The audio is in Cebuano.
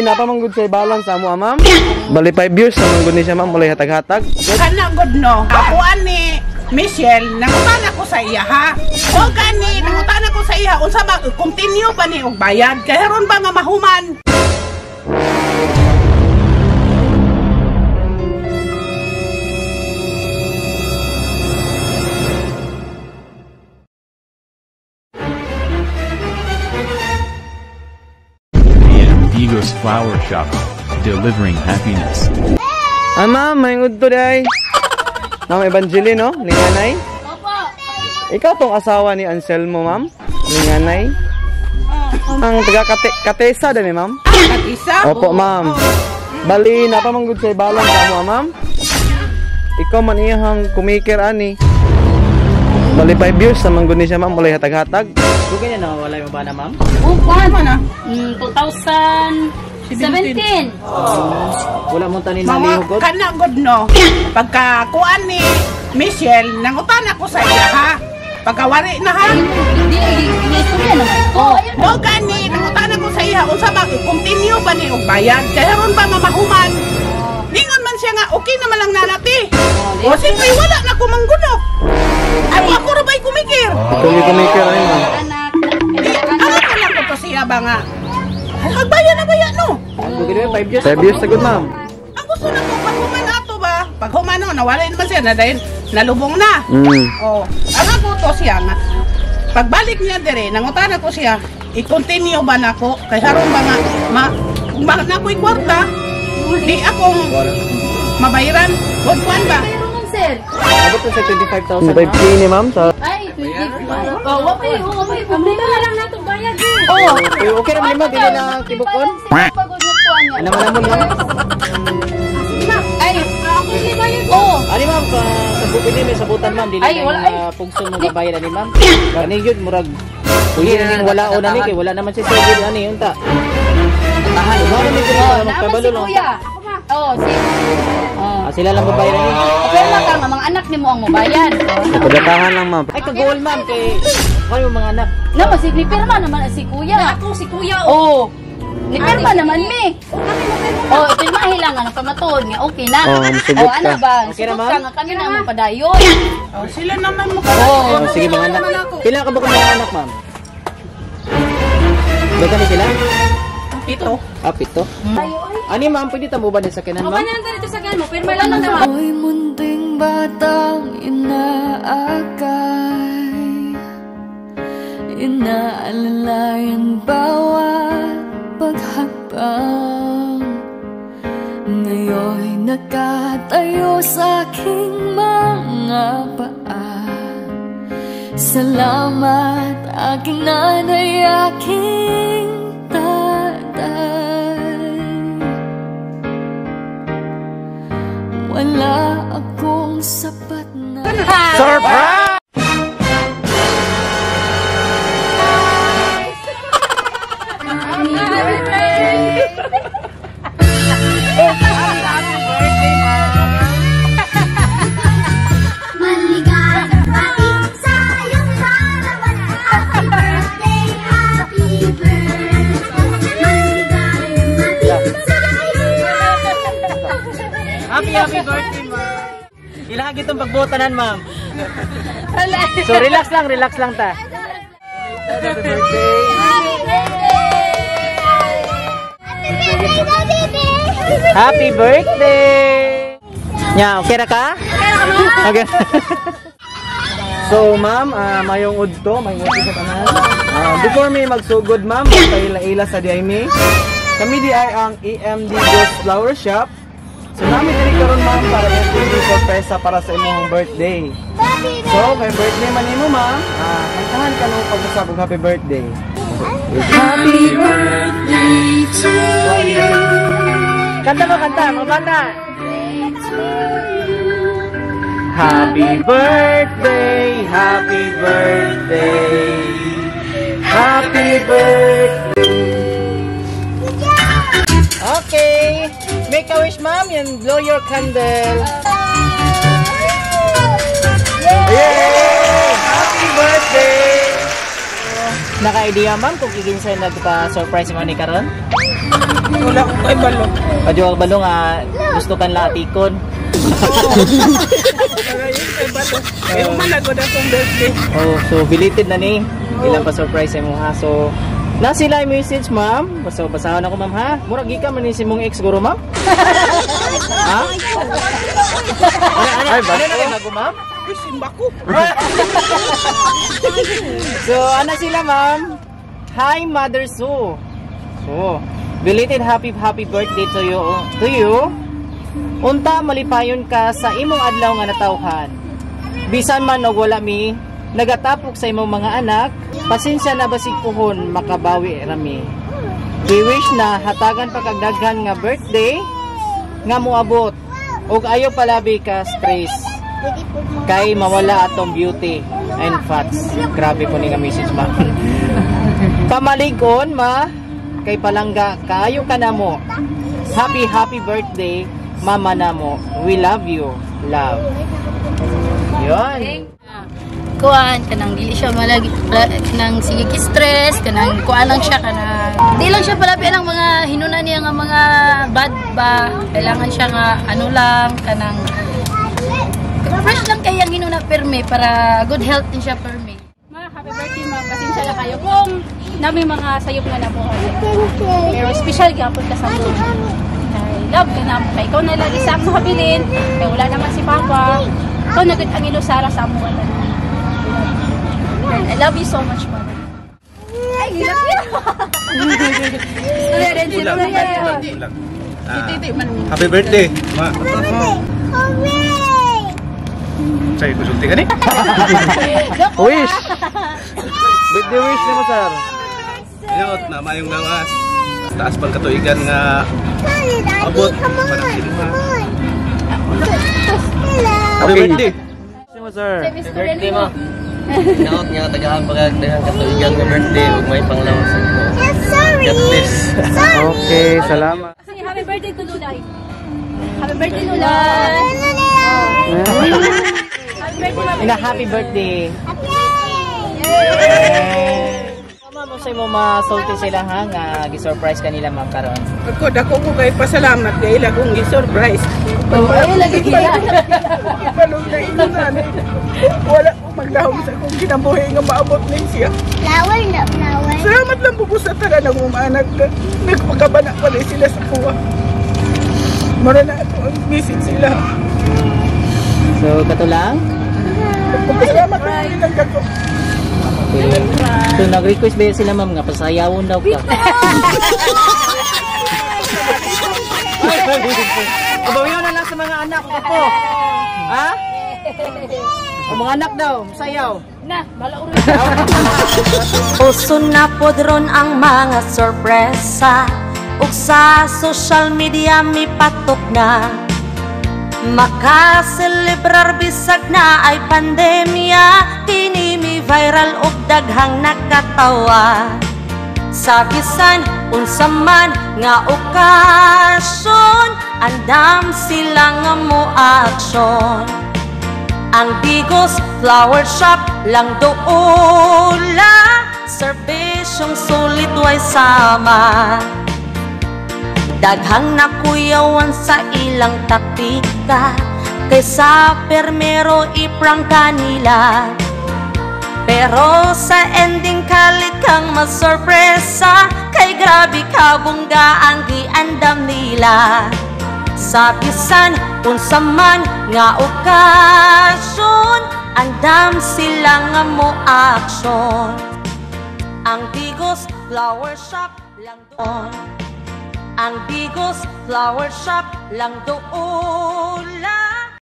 Naa pa man gud siya balance sa amo, ma'am. Bali 5 years na man gud ni siya, ma'am, walay hatag-hatag. Kana gud no. Ako ani Michelle, nangutana ko sa iya ha. O gani, nangutana ko sa iya unsa ba continue ba ni og bayad? Kay haron ba nga mahuman? Digos Flower Shop, delivering happiness. Ah, ma'am, may udto day. Ma'am Evangeline, no? Linganay? Opo. Ikaw tong asawa ni Anselmo, ma'am? Linganay? Ang taga Katesa din, eh, ma'am? Katesa? Opo, ma'am. Bali, naa pa man gud siya balance sa amo, ma'am. Ikaw man iyang kumikir ani. Bali 5 years na man gud ni siya, ma'am, walay hatag-hatag. Dugay na nawala yung bana, ma'am? Opo, na. 2017. Wala mong tanin Mga nalihugod? kana gud no. Pagka kuan ni Michelle, nangutana ko sa iya ha. Pagkawari na ha. Di istorya naman to. O gani, nangutana ko sa iya unsa ba continue ba ni og bayad? Kay haron ba nga mahuman? Ningon man siya nga okay naman lang nanati. O siyempre wala na ko manggunok. Ay ako ra ba'y kumikir? Ikaw yung kumikir ay, ma'am. Anak. Ano ko lang ko to siya ba nga? Magbayad na baya no? Dugay na 5 years. 5 years na gud, ma'am. Ang gusto na ko paghuman ato ba? Paghuman no, nawala naman siya na dahil nalubong na. Oh, ang ako to siya nga. Pagbalik niya dire, nangutana ko siya, i-continue ba nako? Kay haron ba nga ma na ko'y kwarta, di akong mabayaran. Huwag kuan ba? Pero man, sir. Abot na sa 25,000, ma'am. 5K ni ma'am sa Ay, 25. Oh, wa pay, oh, pay problema na lang nato bayad. Oh. Okay ra man, ma'am, dili na tibukon. Ano man namon, ma'am? Ay, ako ni bayad. Oh. Ani ma'am, sa bukid ni may sabutan, ma'am, dili Ay, wala, na pugson mo gabayad ani, ma'am. Kani gyud murag uyi na ning wala o na ni kay wala naman siya sa ani unta. Tahan, wala ni Oh, kay magkabalo si lang. kuya. Oh, si. Oh. Ah, sila lang babayad ani. Pero ka mga anak nimo ang mobayad. Pagkatahan lang, ma'am. Ay kagol, ma'am, kay kayo mga anak. Na masig ni pirma naman si kuya. Ako si kuya. Oh. Ni pirma naman mi. Oh, pirmahi lang ano pamatuod nga okay na. Oh, musugot oh, ano ka. ba? Okay na, Sugot ma'am? ka nga kami na mo padayon. Oh, sila naman mo. Oh. Oh, sige mga anak. Pila ka ba kung mga anak, ma'am? Daghan ni sila? Pito. Ah, pito. Ani ma'am, pwede tamo ba ni sa kanan, ma'am? Okay na dito sa kanan mo, pirma lang naman. Ako'y munting batang inaakay, inaalalayan bawat paghakbang. Ngayon'y nakatayo sa aking mga paa. Salamat aking nanay, aking tatay. Wala akong sapat na Surprise! Maligayang bati sa iyong kaarawan. Happy birthday, happy birthday. Maligayang bati sa iyong kaarawan. Happy, happy birthday, ma'am. Ilahag itong pagbutanan, ma'am. So, relax lang ta. Happy birthday! Happy birthday, baby! Happy birthday! Nya, okay ra ka? Okay. So, ma'am, mayong udto, mayong udto sa tanan. Before me magsugod, ma'am, magpaila-ila sa diay mi. Kami di ay ang EMD Ghost Flower Shop. So, nami diri karon, ma'am, para i sorpresa para sa imong birthday. So, kay birthday man nimo, ma'am, kantahan ka nung pag-usap og happy birthday. Happy birthday to you. Kanta mo, kanta, mga bata. Happy birthday, happy birthday, happy birthday. Okay, make a wish, ma'am, and blow your candle. Yay! Happy birthday! Naka-idea, ma'am, kung kinsay nagpa-surprise mo ni karon? Wala ko kay balo. Padyo ang balo nga gusto kan laatikon. Wala yun kay balo. Kaya managod akong birthday. Oh, so belated na ni. Ilang pa surprise mo ha. So na sila yung message, ma'am. Basta basahon ako, ma'am, ha. Murag gikan man ni si mong ex guro, ma'am. Ha? Ano, ano, Ay, ano na kay bago, ma'am? Ay, simba ko. So, ano sila, ma'am? Hi, Mother Sue. So, belated happy happy birthday to you. To you. Unta malipayon ka sa imong adlaw nga natawhan. Bisan man og wala mi nagatapok sa imong mga anak, pasensya na basig puhon makabawi rami. We wish na hatagan pa kag daghan nga birthday nga moabot ug ayo palabi ka stress kay mawala atong beauty and fats. Grabe po ni nga message, ma. Pamalig-on, ma, kay palangga kaayo ka na mo. Happy happy birthday, mama namo. We love you. Love. Yun. Kuan kanang dili siya malagi kanang sige ki stress kanang kuan lang siya, kanang di lang siya palabi ang mga hinuna niya nga mga bad ba, kailangan siya nga ano lang, kanang fresh lang kay ang hinuna perme para good health din siya perme. Ma, happy birthday, ma. Pasensya na kayo kung nami mga sayop nga nabuhay. Pero special gyapon ka sa mo. Kay love ka na mo. Kay ikaw na lagi sa akong habilin. Kay wala naman si Papa. Ikaw na gud ang ilusara sa amo. And I love you so much, Mama. Ay, hilak niya. Istorya rin si Ryan. Si Titi man. Happy birthday, ma. Hooray! Sa'yo kusulti ka ni? Wish! Birthday wish nimo, sir. Inot na mayong lawas. Taas pang katuigan nga Daddy, Daddy, abot come on, para sa come imuha. on. Hello. Happy birthday. Wish nimo, sir. Birthday mo. Hinaot nga tagahan pagag daghang katuigan nga birthday ug may panglawas sa Ginoo. Yes, sorry. God bless. Sorry. Okay, salamat. Say happy birthday to Lulay. Happy birthday, Lulay. Happy birthday, Mama. Ina happy birthday. Yay! Ma'am, unsay mo masulti sila ha nga gi-surprise kanila, ma'am, karon? Ako, dako ko kay pasalamat kay ila kong gi-surprise. Oh, ay lagi kaya. Palong na ino nanay. Wala ko magdahom sa akong kinabuhi nga maabot nin siya. Flower na flower. Salamat lang po sa tanan ng mga anak na nagpakabana pa rin sila sa kuha. Mara na ako ang message sila. So, kato lang. Salamat po rin ang dako. Okay. So, nag-request ba sila, ma'am, nga pasayawon daw ka? Abawiyon na lang sa mga anak ko po. Ha? Ang mga anak daw, sayaw. Na, bala uro. Uso na pod ron ang mga sorpresa ug sa social media mipatok na. Makaselebrar bisag na ay pandemya, kini mi viral ug daghang nakatawa. Sa bisan unsa man nga okasyon, andam sila nga mo aksyon. Ang Digos Flower Shop lang doula, serbisyong sulit way sama. Daghang nakuyawan sa ilang taktika, kaysa permero iprang kanila. Pero sa ending kalit kang masorpresa, kay grabe kabungga ang giandam nila. Sa bisan unsa man nga okasyon, andam sila nga mo aksyon. Ang Digos Flower Shop lang doon. Ang Digos Flower Shop lang doon.